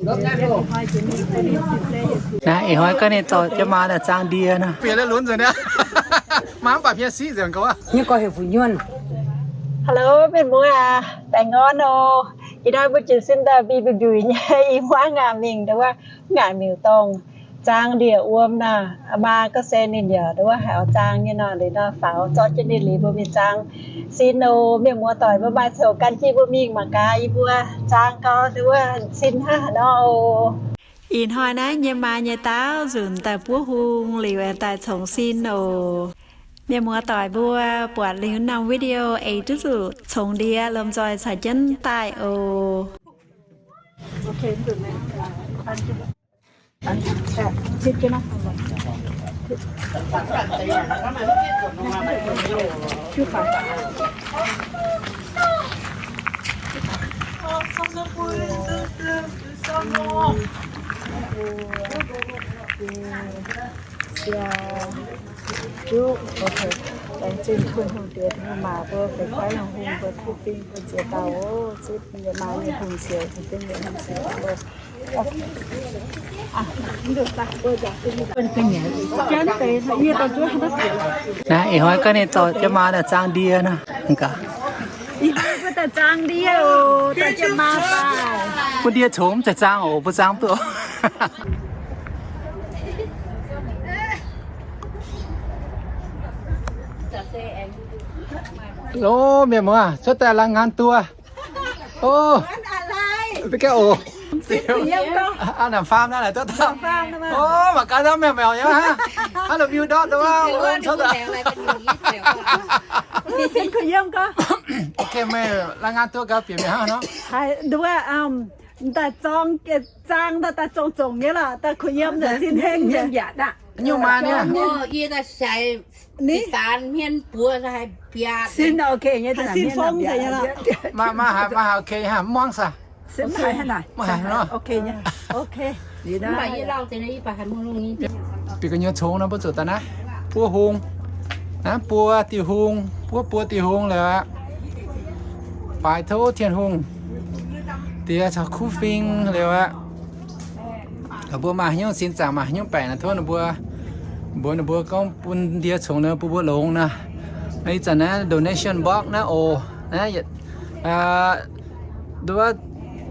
Naaiv ih hnoi gaav ninh dorh jienv maa daaih zaang ndie nor. Bieqc lunx nzengc aqv. Maa mv baac hmien siqv nzengc gauh aqv. Nyei gorx heuc Fu Nyuonh. Hello, mienh muoz aac, baengh orn oc. Ih hnoi mbuo jiez sin daaih mbiuh mbiuh mbiuh nyei, ih hmuangv ngaanc mingh nduov, ngaanc mingh dorngh zaang ndie wuom naaic. Maa gorngv se ninh yaac nduov haih oix zaang nyei nor, liuz nor faaux zorqv jienv ninh liuz mbuo mingh zaang sin oc. Mienh muoz doic, mbuo maaih ziangh hoc gan jienv mbuo mingh mangc gaax yie mbuo zaang gau nduov sin hnangv haaix nor oc. Ih hnoi naaiv nyei maa nyei daauv nzunc daaih buov hung liuz aengx daaih congx sin oc. Mienh muoz doic mbuo buatc liuz norm video aengx duqv zuqc congx ndie lomh nzoih caux jienv daaih oc. Juqv, ok. Laengz zingh Tin-Hungh Diex, Tin-Hungh Maac mbuo, feix kuaaiv Tin-Hungh mbuo, kuv fing mbuo ziex dauh oc. Zipv nyei maa nyei hungh siouc, zipv nyei hungh siouc mbuo. Naaiv ih hnoi gaav ninh dorh jienv maa daaih zaang ndie nor. Ih hnoi mbuo daaih zaang ndie oc, dorh jienv maa daaih. Bun ndie congx mv zeiz zaang oc, mbuo zaang mv duqv. Lo, mienh muoz, cuotv daaih laanh ngaanc duqv. Ov, mv baac gengh oc. Aa, naamh faam naaiv laaix duqv dauh. Ov, mangc gaax, mienh muoz nyei hnangv. Hnangv loz-miu ndortv nduov, cuotv daaih. Ok, meih laanh ngaanc duqv gaax bieqc mienh hnangv nor. Haaix nduov, daaih zorng, zaang daaih, daaih zongh zongc nyei lorqc, daaih kuh yiem nzengc, sin heng nzengc. Nyungc maa nyei. Yie daaih sai Ni? Daan hmien buoz haih biatc. Sin ok nyei, sin fong nyei lorqc. Maaih, maaih haiz, maaih haiz ok nyei, mv muangv saah? Sin mv haiz haaix naaic. Mv haiz nor. Ok nyei. Ok. Mv baac yie lauh deix naaiv, yie baac haiz mv longx nyei. Bieqc gu'nyuoz congx nor mbuo zuqc daaih naaiv buo hung. Naaiv buo diuh hung, buov buo diuh hung liuz aqv. Baaix tov Tin-Hungh diex caux kuv fing liuz aqv. Mbuo maaih haaix nyungc sin zaangc, maaih haaix nyungc baengc naaiv, tov ninh mbuo, mbuox ninh mbuo gorngv bun ndie congx nor bun mbuo longx nor. Ih zanc naaiv donation box naaiv oc, naaiv yietc, aa, nduov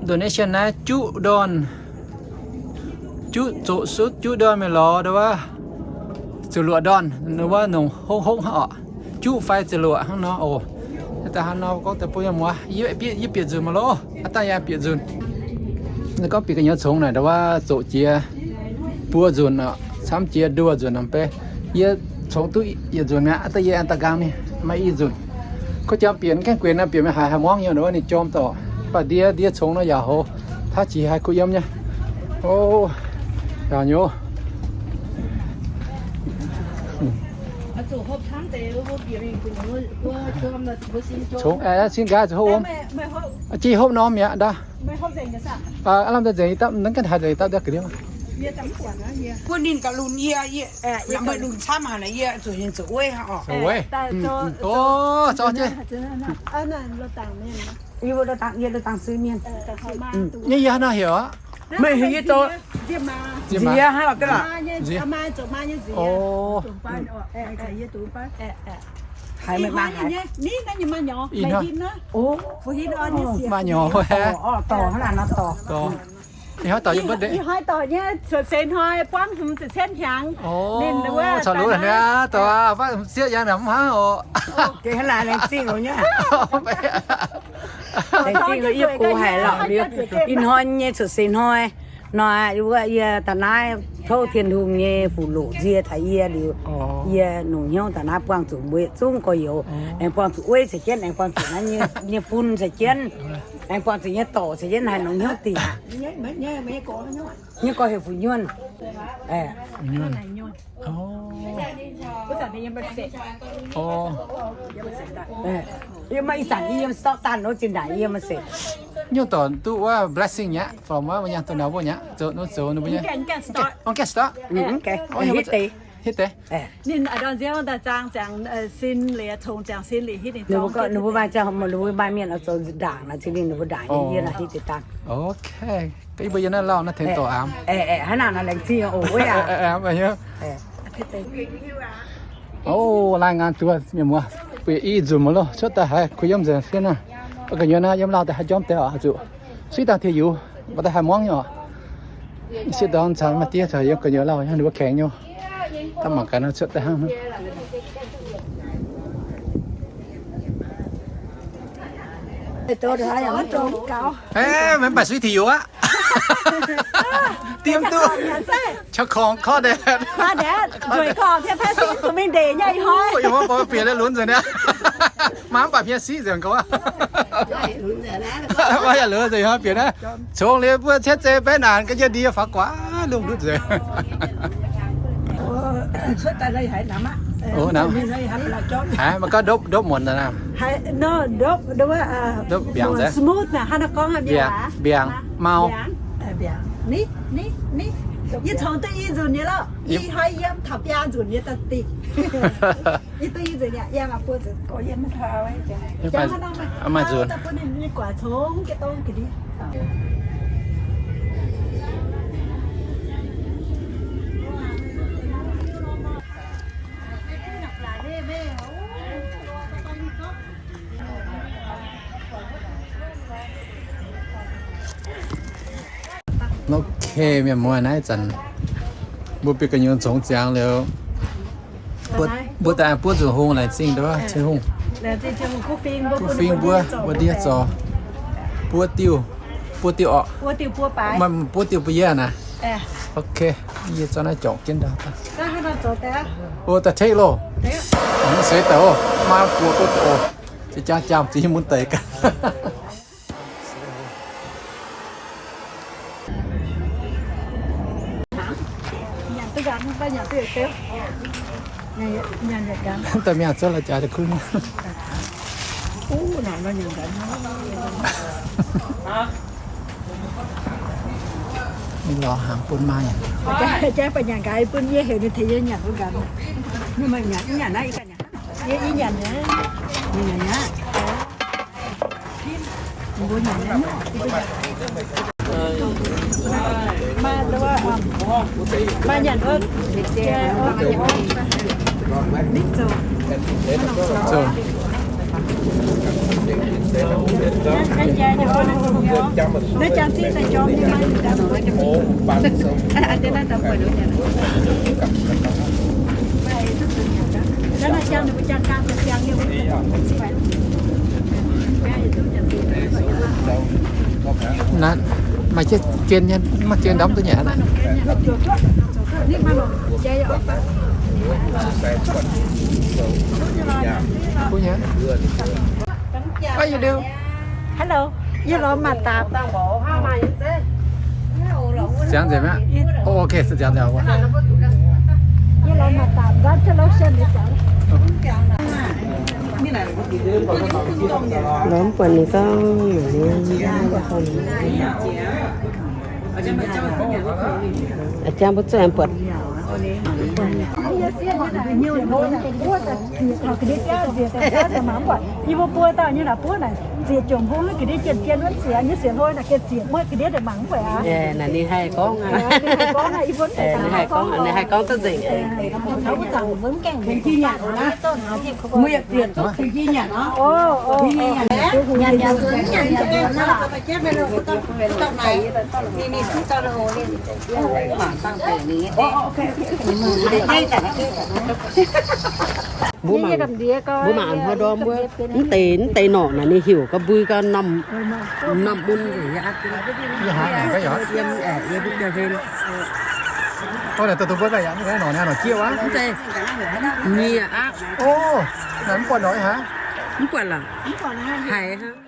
donation naaiv juqv ndorn, juqv zoqc sutv juqv ndorn mingh lorz nduov zuqc luoqc ndorn, nduov nongc hopv hopv hnangv oc. Juqv fai zuqc luoqc hnangv nor oc. Daaih hnangv nor gorngv daaih bun yie muoz, yie bieqc nzunc maiv lorqc, aav dangh yie bieqc nzunc. Naaiv gorngv bieqc gu'nyuoz congx naaic, nduov zoqc jiex buo nzunc oc, camv jiex nduoh nzunc nor beiv. Yie congx duqv yietc nzunc mi'aqv, aav dangh yie aengx daaih nqaang mingh maaih i nzunc. Kov jangx bieqc gaengh guenx nor, bieqc mingh haiz haih muangv nyei, nduov ninh jorm dorc. Mv baac ndie, ndie congx nor yaac hoz, taav qiex haih kuh yiem nyei. O, yaac nyei. Congx aeqv, sin nqaaix zuqc hopv wuom. Jiex hopv norm mi'aqv ndau. Aav lamh daaih nzengc i dapv, mv gaengh haaix nzengc i dapv ndau ga'ndiev. Bun ninh ga'lunx yie, yie, yaac meih lunx camv haic naaic, yie zuqc ninh zuqc weiv hnangv oc. Zuqc weiv. O, zorqv jienv. Yie mbuo lo dangx, yie lo dangx sui mienh. Nyei yie hnangv heuc aqv. Meih heuc yie zoux nziex hnangv lorqc ga'lorqc. Haiz meih maa haiz. Ih hnoi. Maa nyorx. Dorc, dorc hnangv naaic nor dorc. Ih hnoi dorc yie mbuo ndeic. Ih hnoi dorc nyei cuotv seix hnoi buangv hmz ziepc cietv hnyangx. Ninh wuov caux luv hnangv dorc, sieqv yangh naaic mv hnangv oc. Gengh hnangv naaic laengz zingh oc nyei. Laengz zingh oc, yie gox haic lorqc liuz. Ih hnoi nyei cuotv seix hnoi nor, wuov yie daaih naaiv tov Tin-Hungh nyei fuqv-loqc nzie taux yie liuz, yie longc hnyouv daaih naaiv buangh zuqc mbuo yietc zungv gorx-youz, aengx buangh zuqc weiv caux jienv, aengx buangh zuqc naaiv nyei fun caux jienv, aengx buangh zuqc nyei dorc caux jienv haih longc hnyouv dingc aqv. Nyei gorx heuc Fu Nyuonh. Yie maaih ih zanc yie yiem Stockton wuov zinh ndaangc yie maaih setc. Nyungc dorc duqv wuov blessing nyei aqv, from wuov nyaanh donh nor wuov nyei aqv, zoux nor zoux nor mbuo nyei. Ong gaengh stop. Hietv deix. Hietv deix. Ninh a'ndorn nziouv daaih zaang ziangx sin liuz, congx ziangx sin liuz hitv ninh. Ninh mbuo maaih ziangh, ninh mbuo maaih mienh oix zoux ndaangc naaic, zinh ninh mbuo ndaangc yie naaic hitv deix dangh. Okay. Yie mbuo yiem naaiv lauh naaiv tengx dorh aamx. O, รายงานตัว mienh muoz, bieqc i nzunc mv loh, cuotv daaih haiz kuh yiem nzengc sieqv naaiv. Mbuo gu'nyuoz naaiv yiem lauh daaih haaix njormv deix oc, zuqc suiv dangh tengx yungz, mbuo daaih haaix muangv nyei oc. Sieqv dorn caux maaih diev caux yiem gu'nyuoz lauh, ninh mbuo kengx nyei. Daaih mangc gaax nor cuotv daaih hnangv. Mv baac suiv tengx yungz aqv. Diem duqv. Qaqv korngx korv ndeic. Ih hnoi mbuo bieqc liuz lunx nzengc niaa. Maaih mv baac hmien siqv nzengc gorngv. Maaih yaac lunx nzengc ih hnoi bieqc naaiv. Congx liuz mbuo cietv zei beiv naanc ga'ndiev ndie faaux guaax lungh ndutv nzengc. Mbuo gorngv ndopv, ndopv muonc naaiv. Ndopv mbiaangc nzengc. Mbiaangc, mbiaangc, mau. Yie congx duqv i nzunc nyei loh. Ih hnoi yiem taux biaa nzunc nyei daaih dingh. Yie duqv i nzunc nyei, yiem buo nzunc. Maaih nzunc. Bun ninh nyei guaax congx jienv dongh ga'ndiev. Ok, mienh muoz, naaiv zanc mbuo bieqc gu'nyuoz congx ziangx liuz, mbuo daaih buov nzunc hungh laengz zingh nduov Tin-Hungh. Kuv fingx mbuo, mbuo ndiev zoux. Buov diuh, buov diuh orqc. Maaih buov diuh bun yie naaic. Ok, yie zorqv naaiv jorngc jienv ndaangc. O, daaih tekv loh. Mv seix daaih oc, maaih buoz duqv oc. Ziex jaang jaam ziex mun deix gaax. Daaih mienh zorqv la'jaaix daaih kuv. Ninh lorz hnaangx bun maaih. Jaax baac nyanc gaax bun yie heuc ninh tengx yie nyanc bun gaax. Ninh maaih nyanc, nyanc naaiv, yie nyanc naaiv. Ninh nyanc naaiv. Naaiv, maaih jienv jien nyei, maaih jien ndamv duqv nyanc naaiv. Kuv nyei. Hello, yie lorz maaih dapc. Ziangx nzengc mi'aqv. O, ok, se ziangx nzengc. Yie lorz maaih dapc, nzanv jienv lotion liuz ziangx. Lorz mv buatc ninh gorngv, a'jang mbuo zuqc aengx buatc. Yie mbuo buo dauh nyei naaic buov naaic, ziec jomc hung ga'ndiev jien jien wuov ziec nyei siec hloi naaic, ga'ndiev ziec muoqv ga'ndiev deix mangc mv buatc aqv. Ninh haih gorngv, ninh haih gorngv, ninh haih gorngv duqv nzengc. Mbuo mangc, mbuo mangc hnoi ndorm wuov, mv deix, mv deix norqc naaic ninh heuc ga'mbui ga'normh, norm mun nzengc. Yiem, yiem, yiem. Mv zeiz, mienh aqv. Mv buatc lorqc, haiz hnangv.